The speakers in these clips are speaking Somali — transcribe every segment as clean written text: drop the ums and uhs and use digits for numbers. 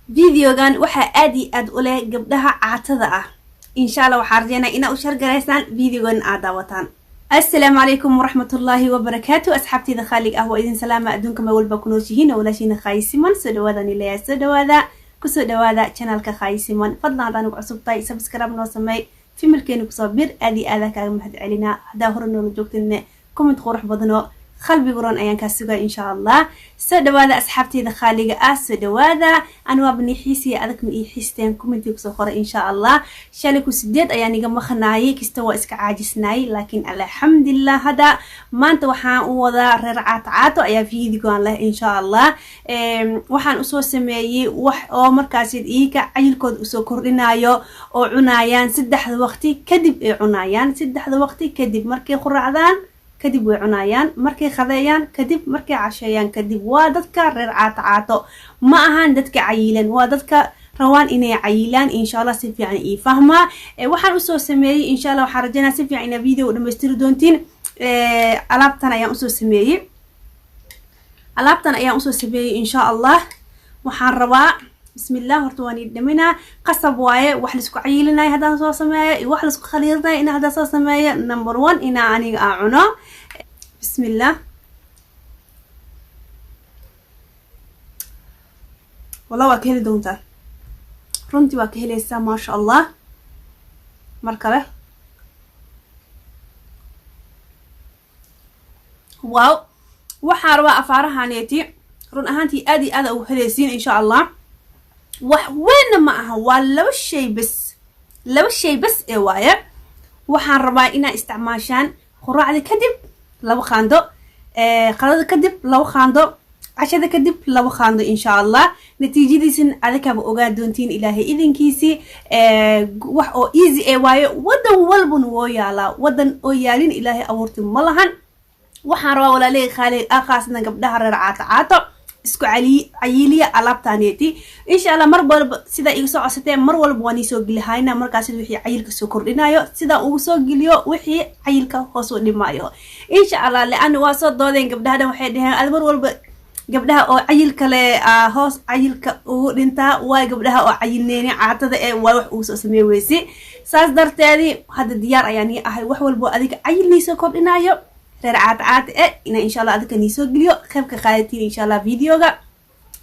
Videogan waxaa aad iyo aad u leh gabdhaha caatada ah. Insha Allah waxaa rajeynaa inaa u share garaysaan videogan aad daawataan. Assalaamu calaykum waraxmatullaahi wabarakaatu. Asxaabteyda khaalig ah, waa idin salaama adduunka meel walba ku nooshihiin oo walaashiina Khaayisiman. Soo dhawaada nileeyahay, soo dhawaada, kusoo dhawaada channelka Khaayisiman. Fadlan haddaan ugu cusub tahay, subscribe noo sameey, family-keena kusoo bir. Aad iyo aada kaaga mahad celinaa. Haddaa hore noola joogtidne, comment qurux badanoo qalbiga ron ayaan kaa sugaya, insha Allah. Soo dhawaada asxaabteyda khaaliga ah, soo dhawaada. Aniwaaba nii xiisiya, adag ma ii xiisteen? Commentii kusoo qoray, insha Allah. Shalay ku sideed ayaan iga maqnaayay, kasta waa iska caajisnaayay, laakiin alxamdulilah hadda maanta waxaan u wadaa reer caato caato ayaa videogan leh, insha Allah. Waxaan usoo sameeyey wax oo markaasi iika cayilkooda usoo kordhinayo oo cunaayaan saddexda waqti kadib ay cunaayaan. Saddexda waqti kadib, markay quraacdaan kadib way cunaayaan, markay qadeeyaan kadib, markay casheeyaan kadib. Waa dadka reer caato caato, ma ahan dadka cayilan, waa dadka rawaan inay cayilaan, insha Allah. Si fiican ii fahmaa waxaan usoo sameeyey. Insha Allah waxaan rajeynaa si fiican inaa video dhamaystiri doontiin. Alaabtan ayaan usoo sameeyey, alaabtan ayaan usoo sameeyey, insha Allah. Waxaan rabaa, bismillah, horta waan ii dhaminaa. Qasab waaye wax laisku cayilinayo haddaan soo sameeyo iyo wax laisku khaliirinayo ina haddaan soo sameeyo. Number one, inaa aniga aan cuno. Bismillah. Wallah waa ka heli doontaa, runtii waa ka helaysaa, maasha Allah. Mar kale, wow. Waxaan rabaa afaarahaneeti, run ahaantii aad iyo aada ugu helaysiin, insha Allah. Wax weynna ma aha, waa laba shay bes, laba shay bes ee waaye. Waxaan rabaa inaa isticmaashaan quraacda kadib laba qaando, qadada kadib laba qaando, cashada kadib laba qaando, insha Allah. Natiijadiisina adakaaba ogaa doontiin, Ilaahay idinkiisii. Wax oo easy ee waaye, wadan walbana woo yaalaa, wadan oo yaalin Ilaahay abuurti ma lahan. Waxaan rabaa walaaley khaali, khaasatan gabdhaha reer caato caato, isku cayiiliya alaabtaneeti, insha Allah. Mar walba sidaa iga soo codsateen, mar walba waan iisoo gelihayna markaas wixii cayilka soo kordhinayo, sidaa ugu soo geliyo wixii cayilka hoos u dhimayo, insha Allah. Le-ana waa soo doodeen gabdhaha dhan, waxay dhaheen ad mar walba gabdhaha oo cayilka le hoos cayilka ugu dhintaa, waay gabdhaha oo cayilneeni caatada ee waa wax ugu soo samey weysi. Saas darteedii hadda diyaar ayaa nii ahay wax walbo adiga cayil niisoo kordhinayo, reer caata caata e, inaa insha Allah adinka niisoo geliyo, qayb ka qaadatiin, insha Allah. Videoga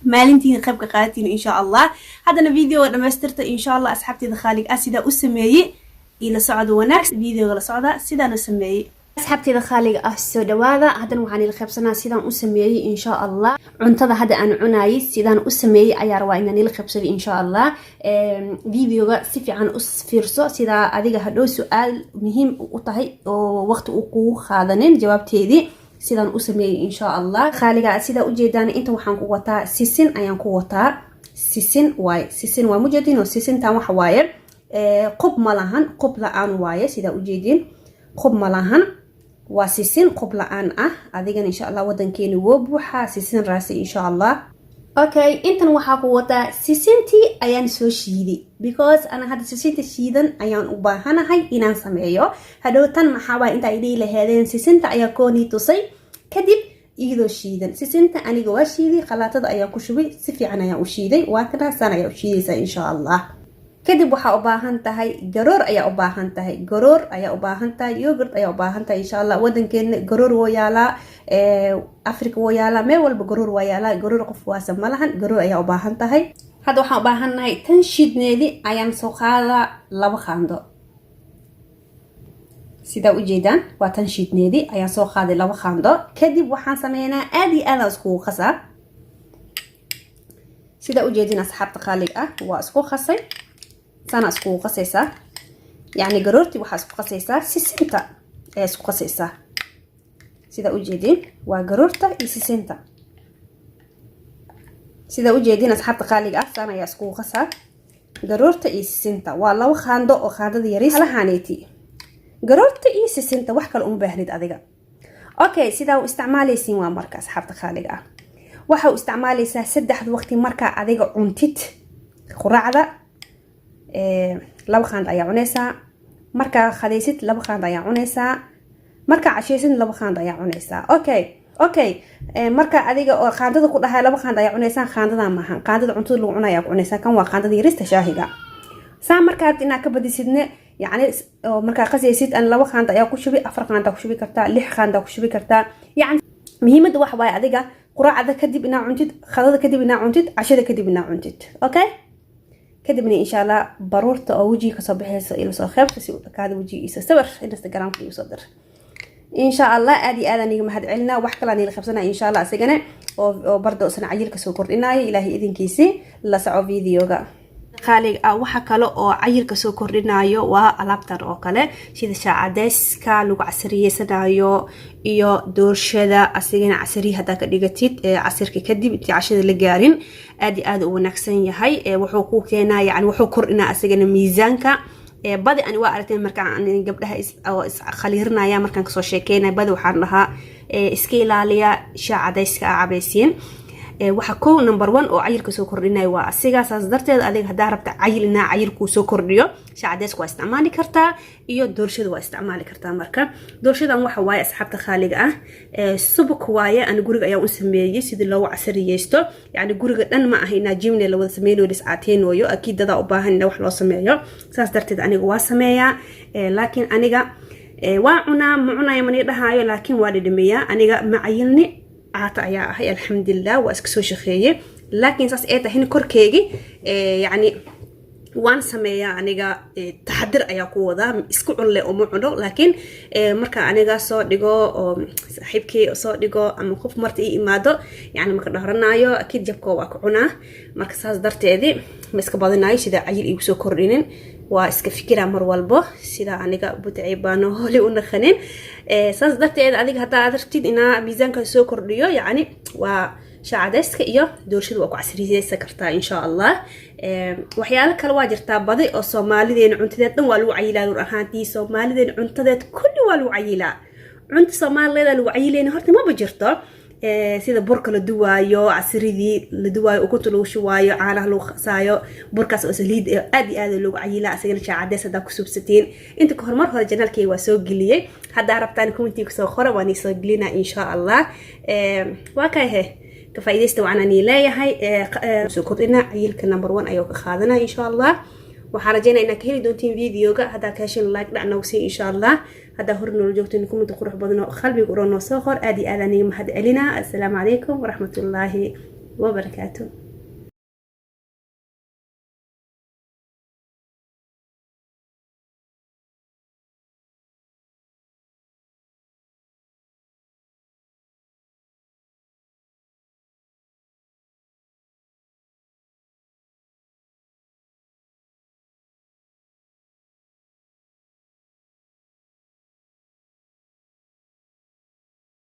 maalintiin qayb ka qaadatiin, insha Allah. Haddana videoga dhamaystirta, insha Allah. Asxaabteeda khaalig ah, sidaa u sameeyey ila socda wanaag, videoga la socda sidaan u sameeyey. Asxaabteeda khaaliga ah, soo dhawaada. Haddana waxaan ila qaybsanaa sidaan u sameeyey, insha Allah. Cuntada hadda aan cunaayay sidaan u sameeyey ayaa rabaa inaan ila qaybsaday, insha Allah. Videoga si fiican u fiirso, sidaa adiga hadhow su-aal muhiim u tahay oo waqti uu kugu qaadanin jawaabteedii sidaan u sameeyey, insha Allah. Khaaliga, sidaa ujeedaan, inta waxaan ku wataa sisin ayaan ku wataa. Sisin waaye, sisin waa mujeedin. Sisintan waxa waaye qub ma lahan, qub la-aan waaye. Sidaa ujeedin, qub ma lahan, waa sisin qub la-aan ah. Adigan insha Allah wadankeeni woo buuxaa, sisin raasi, insha Allah. Okay, intan waxaa ku wataa sisintii ayaan soo shiiday, because ana hadda sisinta shiidan ayaan u baahanahay inaan sameeyo hadhow. Tan maxaabaa intaa idhihi laheedeen, sisinta ayaa koonii tusay kadib iyadoo shiidan. Sisinta aniga waa shiiday, khalaatada ayaan ku shubay, si fiican ayaan u shiiday. Waa kana, saan ayaa u shiidaysaa, insha Allah. Kadib waxaa u baahan tahay garoor ayaa u baahan tahay, garoor ayaa u baahan tahay, yogurt ayaa u baahan tahay, insha Allah. Wadankeena garoor woo yaalaa, Africa woo yaalaa, meel walba garoor waa yaalaa. Garoor qof waasa ma lahan, garoor ayaa u baahan tahay. Hadda waxaan u baahannahay tan shiidneedi ayaan soo qaadaa laba qaando. Sidaa ujeedaan, waa tan shiidneedi ayaan soo qaaday laba qaando. Kadib waxaan sameynaa aada iyo aadaan iskugu qasaa. Sidaa ujeedin, asxaabta qaaliga ah, waa isku qasay. Sana iskugu qasaysaa, yacni garoortii waxaa isku qasaysaa sisinta ayaa isku qasaysaa. Sidaa ujeedin, waa garoorta iyo sisinta. Sidaa ujeedin, asxaabta qaaliga ah, saan ayaa iskugu qasaa garoorta iyo sisinta. Waa laba qaando oo qaandada yariis halahaneeti. Garoorta iyo sisinta, wax kale uma baahnid adiga. Okay, sidaa u isticmaalaysiin waa marka, asxaabta qaaliga ah, waxa u isticmaalaysaa saddexda waqti markaa adiga cuntid. Quraacda laba qaand ayaa cunaysaa, markaa khadaysid laba qaand ayaa cunaysaa, markaa cashaysid laba qaand ayaa cunaysaa. Okay. Okay, marka adiga oo qaandada ku dhahay 2 qaando ayaa cunaysaan, qaandada maahan, qaandada cuntada lagu cunaya ayaa ku cunaysaan. Kan waa qaandada yarista shaahiga. Saa markaa rabtid inaad ka badisidne, yacni oo markaa qasaysid, an 2 qaando ayaa ku shubi, 4 qaanda ku shubi kartaa, 6 qaanda ku shubi kartaa. Yacni muhiimadda waxa waaye adiga quraacda kadib inaa cuntid, qadada kadib inaa cuntid, cashada kadib inaa cuntid. Okay, kadibna insha Allah baruurta oo wejiga kasoo baxaysa ila soo qeybta si uu dhakaada wejigiisa. Sawir Instagramka igu soo dir insha Allah. Aad iyo aad aan iga mahad celinaa. Wax kale aan ila qabsanaya insha Allah, isagana oo barda usan cayilka soo kordhinayo, Ilaahay idinkiisi. La soco videoga qaaliga ah. Waxa kale oo cayilka soo kordhinayo waa alaabtan oo kale, sida shaacadeyska lagu casriyeysanayo iyo doorshada. Asigana casriye haddaa ka dhigatid casirka kadib, intii cashada la gaarin, aad iyo aad u wanaagsan yahay. Wuxuu ku keenaa, yani wuxuu kordhinaa asigana miisaanka. Badi ani waa aragteen markaan gabdhaha oo iskhaliirinaya markaan kasoo sheekeynaya, badi waxaan dhahaa iska ilaaliya shaacadeyska a cabaysiin. Waxa kow, number one oo cayilka soo kordhinayo waa asiga. Saas darteed adiga haddaa rabta cayil, inaa cayil kuu soo kordhiyo, shaacadeyska waa isticmaali kartaa iyo doorshada waa isticmaali kartaa. Marka doorshadan waxa waaye, asxaabta khaaliga ah, subag waaye. Ani guriga ayaa u sameeyey sidii loogu casariyeysto. Yacni guriga dhan ma aha inaa jimne la wada sameynayo, dhiscaateynayo, akiid dadaa u baahan ina wax loo sameeyo. Saas darteed aniga waa sameeyaa, laakiin aniga waa cunaa, ma cunayo mani dhahaayo, laakiin waa dhidhimiyaa. Aniga ma cayilni, caata ayaa ahay, alxamdulilah, waa iska soo shaqeeyey. Laakiin saas ay tahay korkeegi yacni waan sameeyaa aniga, taxadir ayaa ku wadaa. Isku cunle uma cuno, laakiin marka aniga soo dhigo oo saaxiibkii soo dhigo ama qof marta ii imaado, yani maka dhahranaayo, akiid jabko waa ka cunaa. Marka saas darteedi ma iska badinayo sida cayil igu soo kordhinin. Waa iska fikiraa mar walbo sida aniga butacay baano holi u naqanin. Saas darteed adiga haddaa aad rabtid inaa miisaanka soo kordhiyo, yacni waa shaacadeyska iyo doorshada waa ku casriyeysan kartaa insha Allah. Waxyaalo kale waa jirtaa badi oo Soomaalideena cuntadeed dhan waa lagu cayilaa. Rur ahaantii Soomaalideena cuntadeed kulli waa lagu cayilaa. Cunta Soomaaliyeeda lagu cayilayna horta maba jirto, sida burka la duwaayo, casridii la duwaayo, ukunta lagu shubaayo, caanaha lagu qasaayo, burkaas oo saliid aad iyo aad loogu cayilaa. Asagana shaacadeys haddaa ku subsatiin. Inta ka hormar hore channelkayga waa soo geliyey. Haddaa rabtaan commentiga kusoo qora, waan soo gelinaa insha Allah. Waa kay he, ka faa'iidaysta waxaan ani leeyahay soo kordhina cayilka, number one ayuu ka qaadanaya insha Allah. Waxaan rajeynaya inaad ka heli doontiin videoga. Haddaa ka heshin, like dhac noogu sii insha Allah. Haddaa hore noola joogtiin, comment qurux badan oo qalbiga uron noo soo qor. Aad iyo aad aniga mahad celinaa. Assalaamu calaykum waraxmatullaahi wabarakaatu.